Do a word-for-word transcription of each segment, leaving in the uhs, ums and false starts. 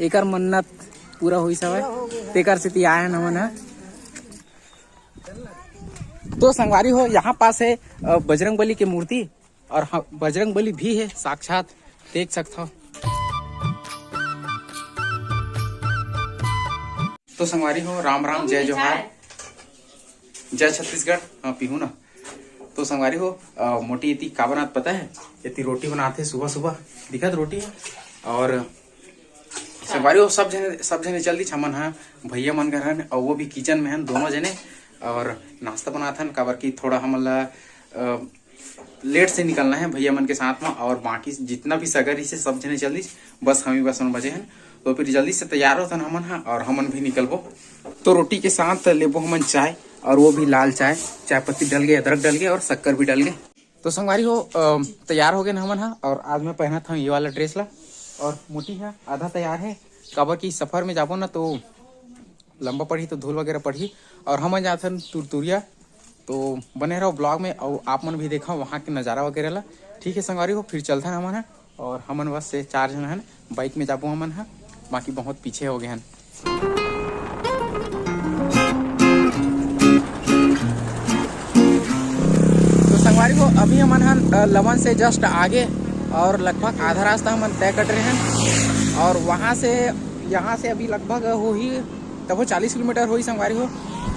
एकर मन्नत पूरा होइस हवय, तेकर सेती आए हन हमन ह। तो संगवारी हो, यहाँ पास है, अ, बजरंग बली के मूर्ति, और ह-, बजरंग बली भी है साक्षात, देख सकत हो। तो संगवारी हो, राम राम, जय जोहार, जय छत्तीसगढ़। हाँ, पीहू ना। तो संगवारी हो, अ, मोटी एती का बनात पता है? एती रोटी बनात हे सुबह सुबह, दिखत रोटी है। और संगवारी हो, सब जने, सब जने चल दिस हमन ह भैया मन घर हन, और वो भी किचन में हन दोनों जने, और नाश्ता बनात हन, काबर कि थोड़ा हमन ला, अ, लेट से निकलना है भैया मन के साथ में, और बाकी जितना भी सगा रहिसे सब जने चल दिस, बस हम ही बस मन बचे हन। तो फिर जल्दी से तैयार होथन हमन ह, और हमन भी निकलबो। तो रोटी के साथ लेबो हमन चाय, और वो भी लाल चाय, चाय पत्ती डल गए, अदरक डल गए और शक्कर भी डल गए। तो संगवारी हो, अ, तैयार हो गए ना हमन ह, और आज मैं पहनत हूँ ये वाला ड्रेस ला, और मोटी है आधा तैयार है, काबर कि सफर में जाबो ना तो लंबा पड़ही तो धूल वगैरह पड़ही। और हमन जाथन तुरतुरिया, तो बने रहो ब्लॉग में, और आप मन भी देखो वहाँ के नज़ारा वगैरह ला। ठीक है संगवारी हो, फिर चलथन हमन ह, और हमन बस से चार झन हन, बाइक में जाबो हमन ह, बाकी बहुत पीछे हो गए हन। तो संगवारी हो, अभी हमन हन, अ, लवन से जस्ट आगे, और लगभग आधा रास्ता हमन तय कर रहे हैं, और वहाँ से, यहाँ से अभी लगभग होही तब वो चालीस किलोमीटर होही संगवारी हो।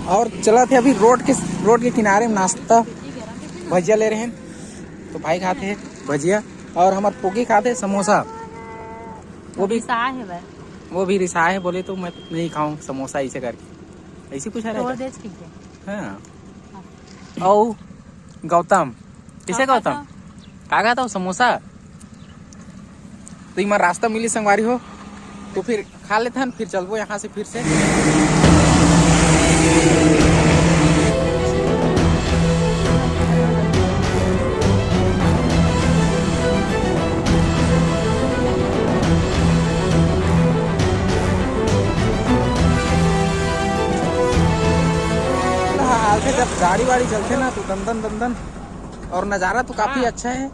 और चलत हे अभी रोड के, रोड के किनारे में नाश्ता, भजिया ले रहे हैं। तो भाई खाते हैं भजिया, और हमार पोगी खाते हैं समोसा। वो भी रिसाए है भाई। वो भी रिसाए है, बोले तो मैं नहीं खाऊं समोसा, ऐसे करके, ऐसे कुछ है तोड़ रहता। दे ठीक है। हाँ। औ गौतम, किसे हाँ, गौतम? हाँ। का कहता हूँ समोसा? तो इमा रास्ता मिली संगवारी हो, तो फिर खा लेथन, फिर चलबो यहाँ से फिर से। हाल से जब गाड़ी वाड़ी चलते ना तो दंदन दंदन, और नज़ारा तो काफी हाँ। अच्छा है।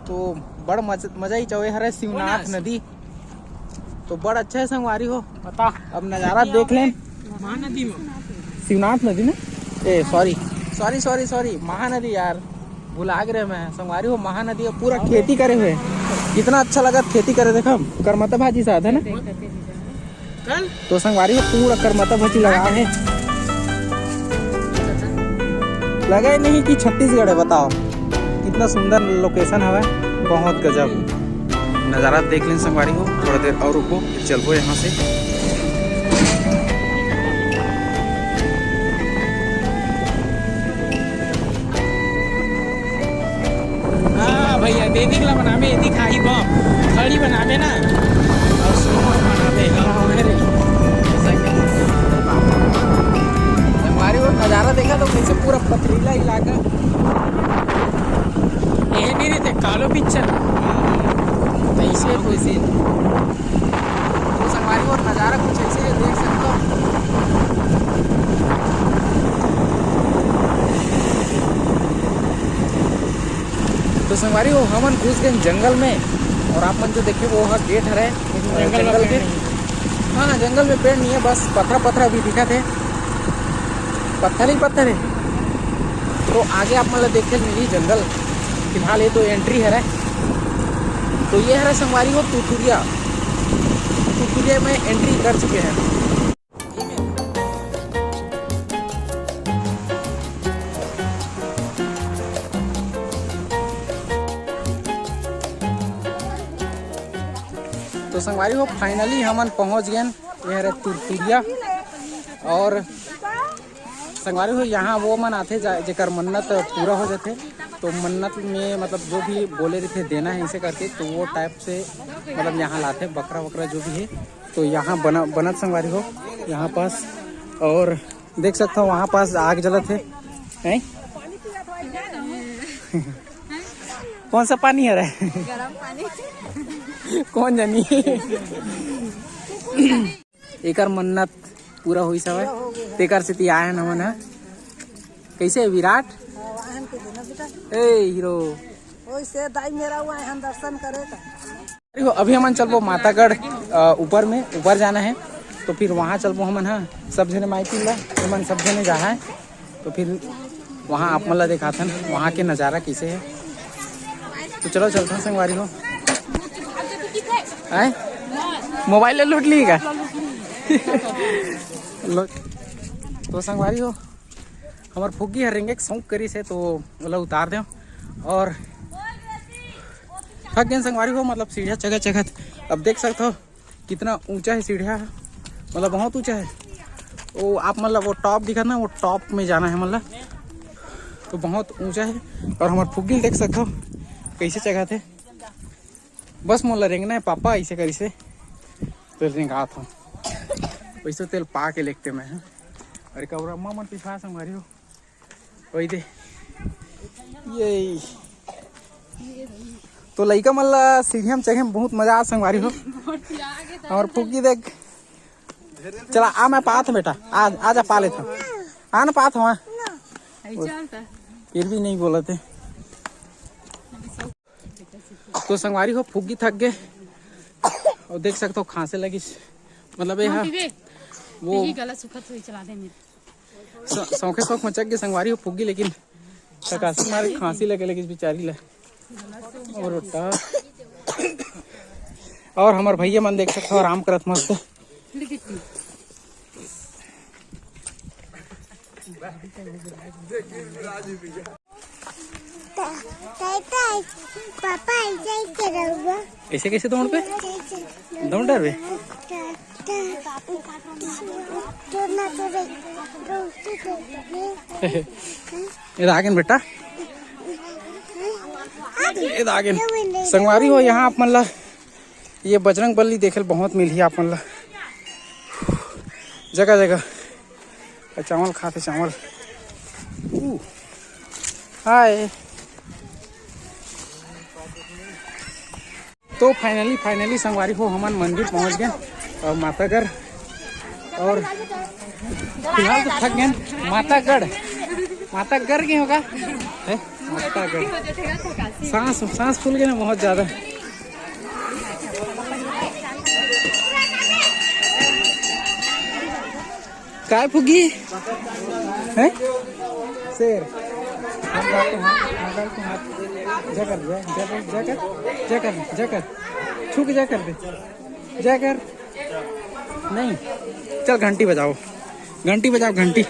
तो बड़ मज-, मजा ही चौवे हरे शिवनाथ नदी। तो बड़ अच्छा है संगवारी हो। बता। अब नजारा देख लें। महानदी में। शिवनाथ नदी ना? ए, sorry, sorry, sorry, sorry, Mahanadi यार, भुला गए मैं। संगवारी हो, महानदी, अब पूरा खेती करे हुए। कितना अच्छा लगा खेती करे, देखा, करमता भाजी साथ है ना? कल? तो संगवारी हो, पूरा करमता भाजी लगा है। लगा ही नहीं कि छत्तीसगढ़ है, बताओ कितना सुंदर लोकेशन हवे, बहुत गजब नजारा देख लें संगवारी हो। थोड़ा देर और रुको, फिर चलबो यहाँ से। हाँ भैया, दे दिखला बनाबे, यदि खाही बम, खड़ी बनाबे ना, और सुनो बनाबे, हाँ, अरे। संगवारी हो, नजारा देखा तो कैसे पूरा पथरीला इलाका। ये नहीं रहते, कालो पिक्चर। कैसे कोई सीन। तो संगवारी हो, नजारा कुछ ऐसे है, देख सकते हो। तो संगवारी हो, हमन घुस गए जंगल में, और आप मन जो देखे वो हा गेट हरे, जंगल में जंगल पेड़ के। नहीं। हाँ, जंगल में पेड़ नहीं है, बस पथरा पथरा भी दिखत हे, पत्थर ही पत्थर है। तो आगे आप मन ला देखे मिली जंगल। फिलहाल ये तो एंट्री हरे, तो ये हरे संगवारी हो तुरतुरिया, तुरतुरिया में एंट्री कर चुके हैं। तो संगवारी हो, फाइनली हमन पहुंच गए, ये हरे तुरतुरिया। और संगवारी हो, यहाँ वो मन आथे जा-, जेकर मन्नत पूरा हो जाथे, तो मन्नत में मतलब जो भी बोले रहिथे देना है इसे करके, तो वो टाइप से मतलब यहाँ लाथे बकरा वकरा जो भी है, तो यहाँ बना-, बनत संगवारी हो यहाँ पास। और देख सकते हो वहाँ पास आग जलत है, हैं? कौन सा पानी है रे? गरम पानी। कौन जानी? एकर मन्नत पूरा होइस हवय, तेकर सेती आए हन हमन ह। कैसे विराट? हाँ, वाहन के देना बेटा। ए हीरो। ओइसे दाई मेरा हुआ है, हम दर्शन करे का। अभी हमन चलबो मातागढ़, अ, ऊपर में, ऊपर जाना है, तो फिर वहाँ चलबो हमन, हाँ, सब झने माई पिल्ला, हमन सब झने जा है, तो फिर वहाँ आप मन ला दिखाथन वहाँ के नज़ारा कैसे है। तो चलो चलथन संगवारी हो। आए, मोबाइल ले लूट ली का? लो, तो संगवारी हो, हमर फुग्गी हर रेंगे के शौक करिस हे, तो ओला उतार देव। और थक गेन संगवारी हो, मतलब सीढ़िया चघत चघत। अब देख सकत हो कितना ऊंचा है सीढ़िया, मतलब बहुत ऊंचा है। वो आप मतलब वो टॉप दिखत ना, वो टॉप में जाना है मतलब, तो बहुत ऊंचा है। और हमर फुग्गी ल देख सकत हो कैसे चघत है। बस मोला रेंगना है, पापा ऐसे करिस हे, तो रेंगात हूँ। वैसे तेल पा के लेगते मैं, हाँ। अरे कौरा अम्मा मन पिछा संगवारी हो, वही दे। ये तो लइका मन ला सीढ़िया में चढ़े में बहुत मजा आ संगवारी हो। हमर फुग्गी देख, चला आ, मैं पात हूँ बेटा, आ, आ जा, पा लेता हूँ। आ ना, पात हूँ, आ। फिर भी नहीं बोलत हे। तो संगवारी हो, फुग्गी थक गे। और देख सकत हो खांसे लगिस, मतलब ये हाँ, हा, पीबे? वो पीही, गला सुखत होई, चला दे मेरे। स-, शौके शौक मचक गे संगवारी हो फुग्गी, लेकिन थकासी मारे खांसी लगे लगिस बेचारी ला। और रोटा। और हमर भैया मन देख सकत हो आराम करत मस्त। ताई, ताई, पापा ऐसे ही करोगे? ऐसे कैसे दौड़ पे? ऐसे। दौड़ डर बे? छोड़ना तो नहीं। ये आगे बेटा। ये आगे। संगवारी हो, यहाँ आप मन ला ये बजरंग बली देखे ल बहुत मिलही आप मन ला, जगह जगह। अउ चावल खाथे, चावल। ऊ, हाय। तो finally, finally संगवारी हो, हमन मंदिर पहुंच गए और मातागढ़, और फिलहाल तो थक गए। मातागढ़, मातागढ़ के होगा, है? मातागढ़। सांस, सांस फूल गए ना बहुत ज्यादा। काय फुग्गी? हैं? शेर। हाथ डाल के हाथ, हाथ डाल के हाथ। जय कर, जय, जय कर, जय कर, जय कर, जय कर। छू के जय कर दे। जय कर। नहीं। चल घंटी बजाओ। घंटी बजाओ, घंटी।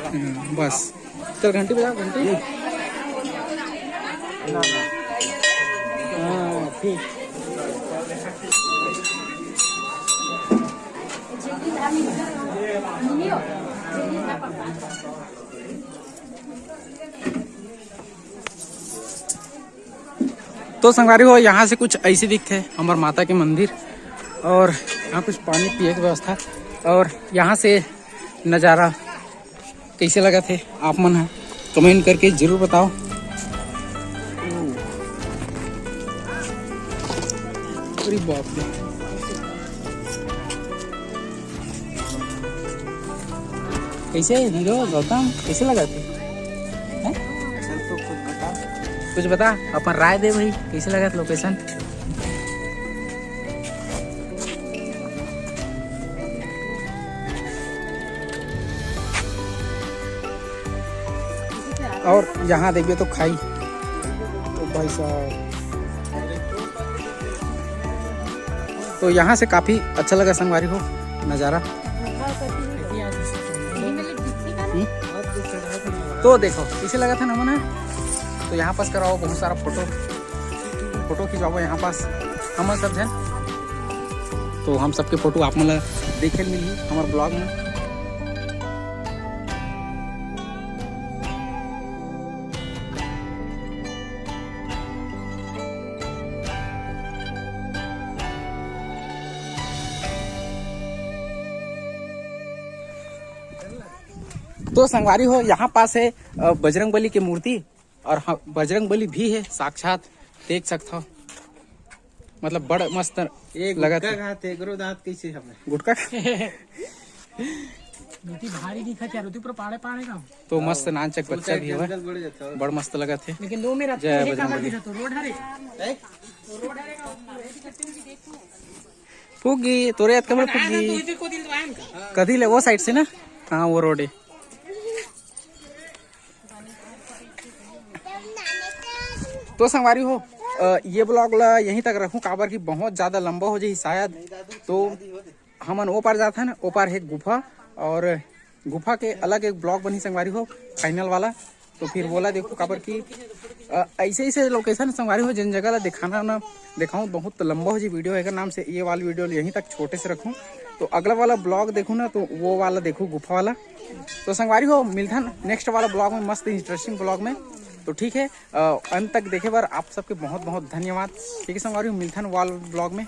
हाँ, बस। चल घंटी बजा, घंटी। हाँ, ठीक। तो संगवारी हो, यहाँ से कुछ ऐसे दिखते हैं हमार माता के मंदिर, और यहाँ कुछ पानी पिए के व्यवस्था, और यहाँ से नज़ारा कैसे लगत हे आप मन ह comment करके जरूर बताओ। अरे बाप रे, कैसे हीरो गौतम, कैसे लगत हे? हैं? कुछ बता, अपन राय दे भाई, कैसे लगत location? और यहाँ देखबे तो खाई, तो भाई साहब, तो यहाँ से काफी अच्छा लगा संगवारी हो नज़ारा। हम्म? तो देखो, इसे लगा था ना मना, तो यहाँ पास करवाओ बहुत सारा फोटो, फोटो खिंचवाओ यहाँ पास हमन सब झन। तो हम सबके फोटो आप मन ला देखे ल मिलही हमर vlog में। तो संगवारी हो, यहाँ पास है, अ, बजरंग बली की मूर्ति, और हाँ, बजरंग बली भी है साक्षात, देख सकत हो, मतलब बड़ मस्त एक लगत गुटका है। खाते, एकरो दांत कैसे हवे? गुटका खा- बेटी भारी दिखत यार, ओती पूरा पाड़े पाड़े का। तो मस्त नानचक बच्चा भी हवे, जंगल बड़ जाता है। बड़ मस्त लगत है। लेकिन दो मेरा जय बजरंग बली। तो रोड हरे। पुगी तोरे याद कमरा पुगी। कदी ले वो साइड से ना। हाँ, वो रोड है। तो संगवारी हो, अ, ये ब्लॉग ला यहीं तक रखूं, काबर कि बहुत ज्यादा लंबा हो जाही शायद। तो हमन ओ पार जाथन, ओ पार हे गुफा, और गुफा के अलग एक ब्लॉग बनही संगवारी हो, फाइनल वाला। तो फिर बोला देखो, काबर कि अ, ऐसे ऐसे लोकेशन संगवारी हो, जिन जगह ला दिखाना ना दिखाऊं, बहुत लंबा हो जी वीडियो। एकर नाम से ये वाला वीडियो यहीं तक छोटे से रखूं। तो अगला वाला ब्लॉग देखूं ना, तो वो वाला देखूं, गुफा वाला। तो संगवारी हो, मिलथन नेक्स्ट वाला ब्लॉग में, मस्त इंटरेस्टिंग ब्लॉग में। तो ठीक है, अ, अंत तक देखे बर आप सबके बहुत बहुत धन्यवाद। ठीक है संगवारी हो, मिलथन वाला ब्लॉग में।